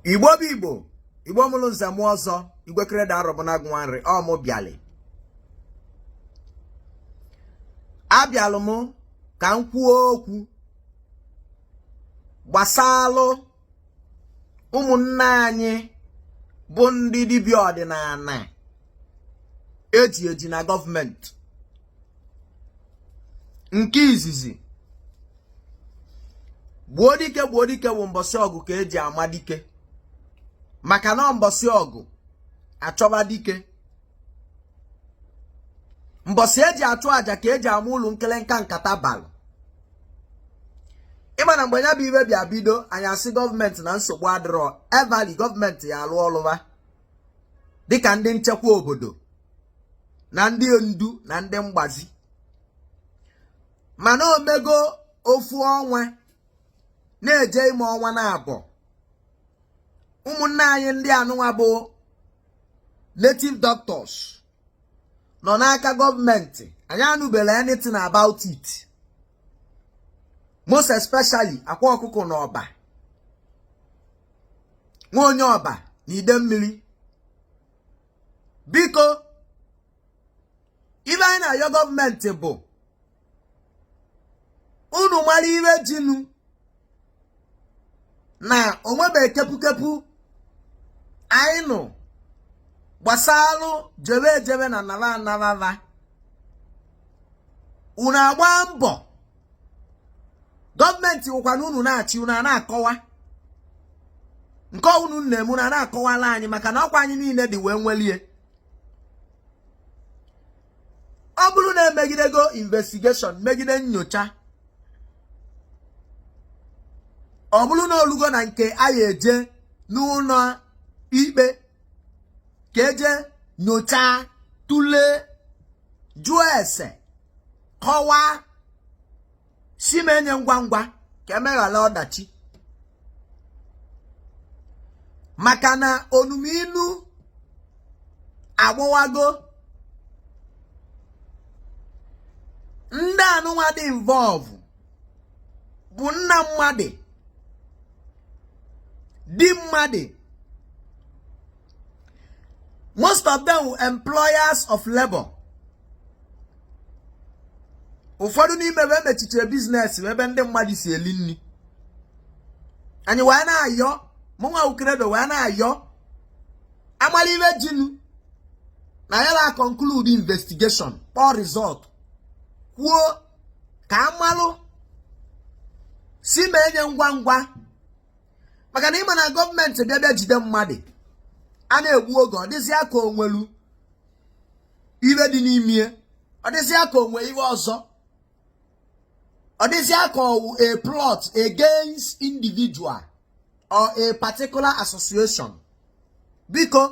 Igbo bụ Igbo, Igbo mụrụ nze mụọ ọzọ, Igwe Credo Arọbụnagụ Nwanri, ọ mụ bịalị. Abịalụ m ka m kwuo okwu gbasalụ ụmụnne anyị bụ ndị dibịa ọdịnala eji eji na gọọmenti. Nke izizi, gbuo dike gbuo dike bụ mbọsị ọgụ ka eji ama dike, maka na mbọsị ọgụ achọba dike, mbọsị eji achụ aja ka eji ama ulu nkelenka nkata balụ. Ịma na mgbe ya bụ ive bịa bido, anyị asị gọọmenti na nsogbu adịrọ, evali gọọmenti ya alụ ọlụ va dịka ndị nchekwa obodo na ndị ndu na ndị mgbazi. Mana omego ofu ọnwa na-eje ime ọnwa na abụọ, ụmụnne anyị ndị anụnwa bụ native doctors nọ n'aka gọọmenti, anyị anụbela anything about it, most especially Akwa Ọkụkọ na Ọba, nwa onye Ọba na Idemmili. Biko, ive anyị na-ayọ gọọmenti bụ unu mara ive jinu na onwebe kepukepu anyị nụ gbasalụ jebe ejebe na nara anarara. Unu agba mbọ, gọọmenti wụkwa na unu na-achị, unu a na-akọwa nke unu na-eme, unu a na-akọwala anyị, maka na ọkwa anyị niile dị wee nwelie. Ọ bụrụ na emegidego investigation, megide nyocha, ọ bụrụ na olugo na nke anyị eje n'ụlọ ikpe ka eje nyochaa, tụlee, jụọ ese, kọwaa, si m enye ngwa ngwa ka emeghala ọdachi, maka na onumilu agbọwago. Ndị anụnwa dị involve bụ nna mmadụ, di mmadụ, most of them were employers of labor. Ụfọdụ n'ime ebe emechichiri business ebe ndị mmadụ si eli nri. Anyị wee na-ayọ, mụnwa Credo wee na-ayọ, amala ive jinu na ya la conclude investigation, kpọọ result, kwuo ka amalụ si ma enye ngwa ngwa, maka na ịma na gọọmenti bịa bịa jide mmadụ, a na-egbu oge, ọ dịzịa ka onwelu ive dị n'ime, ọ dịzịa ka onwe ive ọzọ, ọ dịzịa ka ọwụ a plot against individual or a particular association. Biko,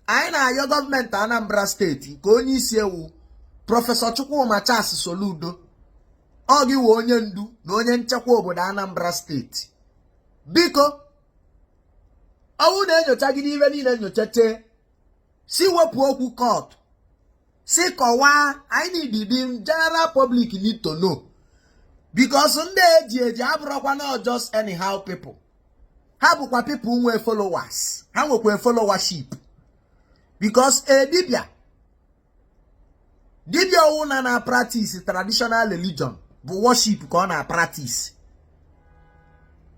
anyị na-ayọ gọọmenti Anambra steeti nke onye isi ewu Prọfesọ Chukwuma Charles Soludo, ọ gị wụ onye ndu na onye nchekwa obodo Anambra steeti. Biko, ọwụ na-enyochagide ive niile nyochache, si wepụ okwu court, si kọwaa. Anyị need, the general public need to know, because ndị eji eji abụrụkwa not just anyhow people. Ha bụkwa people nwe followers, ha nwekwa followership, because a dibia dibia ọwụna na practice traditional religion bụ worship ka ọ na practice,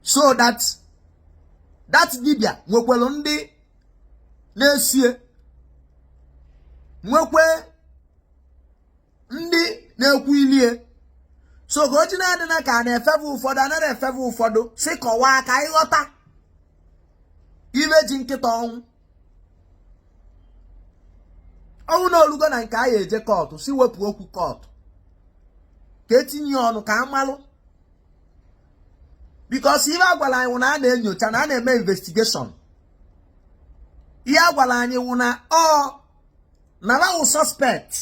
so that that dibia nwekwara ndị na-esie, nwekwe ndị na-ekwu ilie. So ka o ji na-adị na ka a na-efeve ụfọdụ, anaghị efeve ụfọdụ, si kọwaa ka anyị ghọta ive ji nkịta ọnwụ ọnwụ na olugo na nke anyị eje court, si wepụ okwu court ka etinye ọnụ ka amalụ, because ihe a gwara anyị wụ na a na-enyocha, na a na-eme investigation. Ihe a gwara anyị wụ na ọ na wụ suspect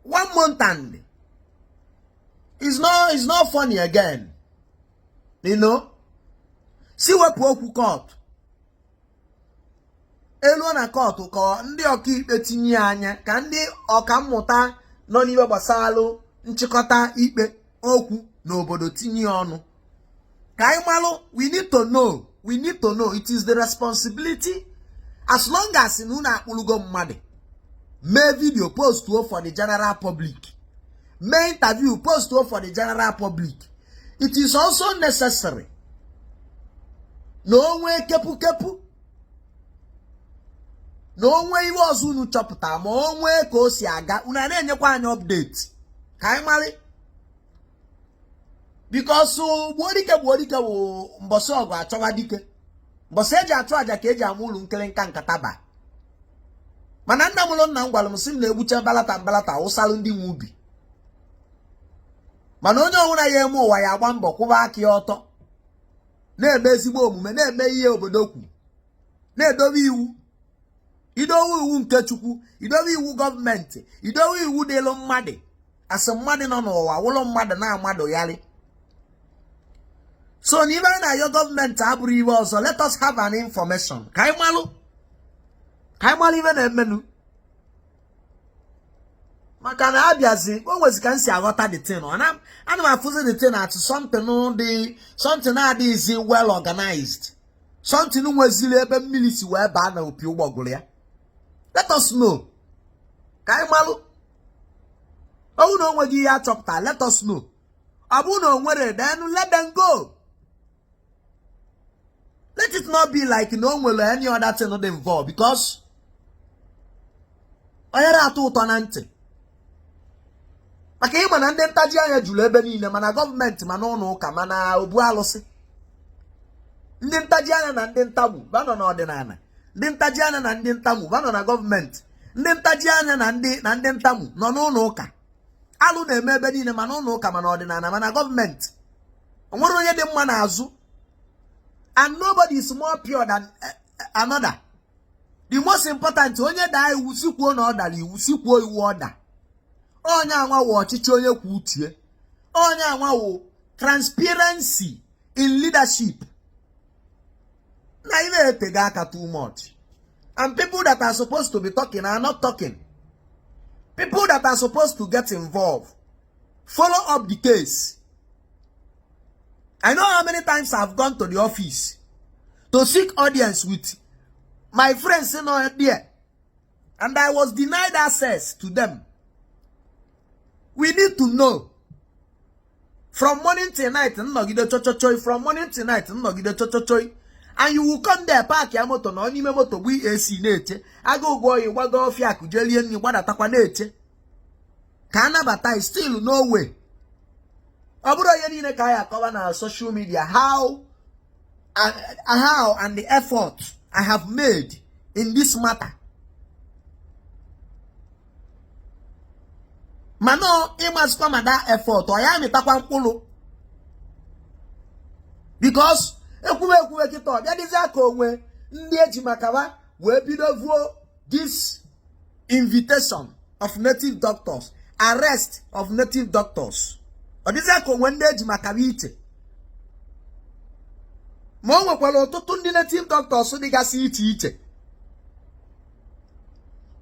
one month and it's not funny again. Si wepụ okwu court, eluo na court ka ndị ọkaikpe tinye ya anya, ka ndị ọkammụta nọ n'ihe gbasalụ nchịkọta ikpe okwu n'obodo tinye ya ọnụ ka anyị malụ. We need to know, We need to know. It is the responsibility. As long as na unu akpụrụgo mmadụ, mee video, postuo for the general public, mee interview, postuo for the general public, it is also necessary na o nwee kepukepu, na o nwee ihe ọzọ unu chọpụtara, ma o nwee ka o si aga, unu a na-enyekwa anyị update ka anyị marị, because gbuo dike, gbuo dike wụ mbọsị ọgụ achọwa dike. Mbọsị eji achụ aja ka eji ama ụlọ nkịrịnka nkata ba. Mana nna mụrụ nna m gwara m sị m na-egbucha mbalata mbalata wụsalụ ndị nwe ubi. Mana onye ọbụla ya eme ụwa ya agba mbọ kwụba aka ya ọtọ, na-eme ezigbo omume, na-eme ihe obodo kwu, na-edobe iwu. Idowe iwu nke Chukwu, idowe iwu gọọmenti, idowe iwu dịlụ mmadụ, asị mmadụ nọ n'ụwa wụlụ mmadụ na-amadụ yarị. So na ibe anyị na-ayọ gọọmenti abụrụ iwe ọzọ. Let us have an information ka anyị malụ, ka anyị malụ ibe na-emenụ, maka na abịazi o nwezi ka m si aghọta the thing. Ọ na ana m afụzi the thing at something dị, something na-adịghịzi well organized, something nweziri ebe mmiri si wee baa na opi ụgbọgụrụ ya. Let us know, ka anyị malụ. Ọ bụrụ na o nweghị ihe achọpụta, let us know. Ọ bụrụ na o nwere, then let them go. Let it not be like na o nwere any other thing dị involved, because onye atọ ụtọ na ntị, maka ịma na ndị ntaji anya juru ebe niile, mana gọọmenti, mana ụlọ ụka, mana obu alụsị. Ndị ntaji anya na ndị ntagbu banọ n'ọdịnala, ndị ntaji anya na ndị ntamu banọ na gọọmenti, ndị ntaji anya na ndị ntamu nọ n'ụlọ ụka. Alụ na-eme ebe niile, mana ụlọ ụka, mana ọdịnala, mana gọọmenti. O nwere onye dị mma n'azụ, and nobody is more pure than another. The most important, onye daa iwu, sikwuo na ọ dara iwu, sikwuo iwu ọ da. Onye anwa wụ ọchịchị onye kwuo uche, onye anwa wụ transparency in leadership. Na ị na-etega aka too much, and people that are supposed to be talking are not talking. People that are supposed to get involved, follow up the case. I know how many times I've gone to the office to seek audience with my friends in there, and I was denied access to them. We need to know. From morning till night, nnọgide chochochoi. From morning till night, nnọgide chochochoi. And you will come there, park ya moto na n'ime moto gbu AC, na-eche aga ụgwọ oyi, gbago ọfịa akụ, jee lie nri, gbadatakwa, na-eche ka anabata. Still no way. Ọ bụrụ onye niile ka anyị akọwa na social media how and the effort I have made in this matter. Mana ịmazikwa ma that effort ọ ya amịtakwa mkpụrụ, because ekwuwe ekwuwe kịta, ọ bịa dịzị ka onwe ndị eji maka ha wee bido vuo this invitation of native doctors, arrest of native doctors. Ọ dịzị ka onwe ndị eji maka ha iche, ma o nwekwara ọtụtụ ndị native doctors dịgasị iche iche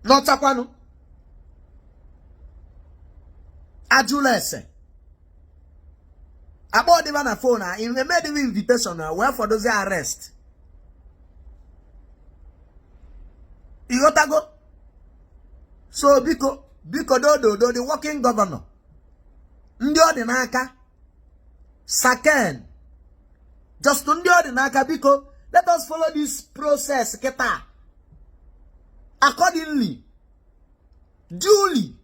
nọchakwanụ ajụla ese akpọ ọdịba na phone a emediwe invitation na wee fọdụzi arrest. Ịghọtago? So biko, biko, dododo, the working governor, ndị ọ dị n'aka, saken just ndị ọ dị n'aka, biko, let us follow this process kịta accordingly, duly,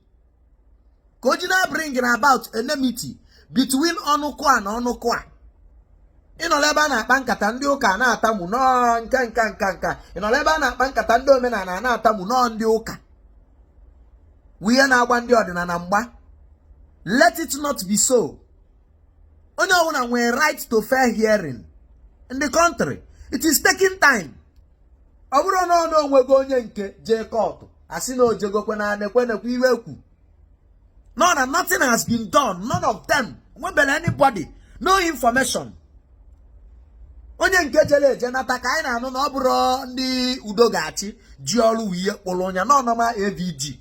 ka o ji na bring about enmity between ọnụkụ a na ọnụkụ a. Ịnọrọ ebe a na-akpa nkata, ndị ụka na-atamu nọọ nka nka nka nka. Ịnọrọ ebe a na-akpa nkata, ndị omenala na-atamu nọọ ndị ụka wụ ihe na-agba ndị ọdịnala mgba. Let it not be so. Onye ọbụla nwere right to fair hearing in the country. It is taking time. Ọ bụrụ na ọ na onwego onye nke jee court, asị na ojegokwe na nekwe nekwe iwe ekwu no na nothing has been done. None of them nwebere anybody, no information. Onye nke jere eje nata ka anyị na-anụ na ọ bụrụ ndị udo ga-achị ji ọrụ ihe kpụrụ onye n'ọnọma AVG.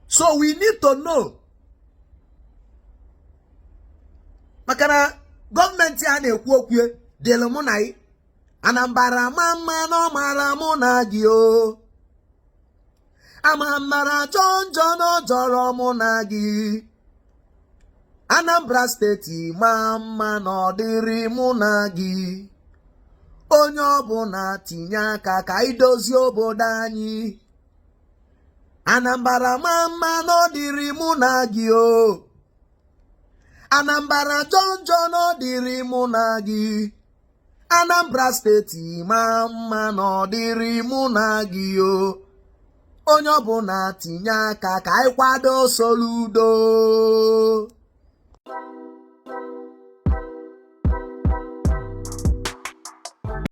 So we need to know, maka na gọọmenti a na-ekwu okwu Dịlụ mụ na gị. Anambra ma mma na ọ mara mụ na gị o. Anambra jọọ njọ na ọ jọrọ mụ na gị. Anambra Steeti ma mma na ọ dịrị mụ na gị. Onye ọbụla tinye aka ka anyị dozie obodo anyị. Anambra ma mma na ọ dịrị mụ na gị o. Anambra jọọ njọ na ọ dịrị mụ na gị. Anambra Steeti ma mma na ọ dịrị mụ na gị o. Onye ọbụla tinye aka ka anyị kwado Soludo.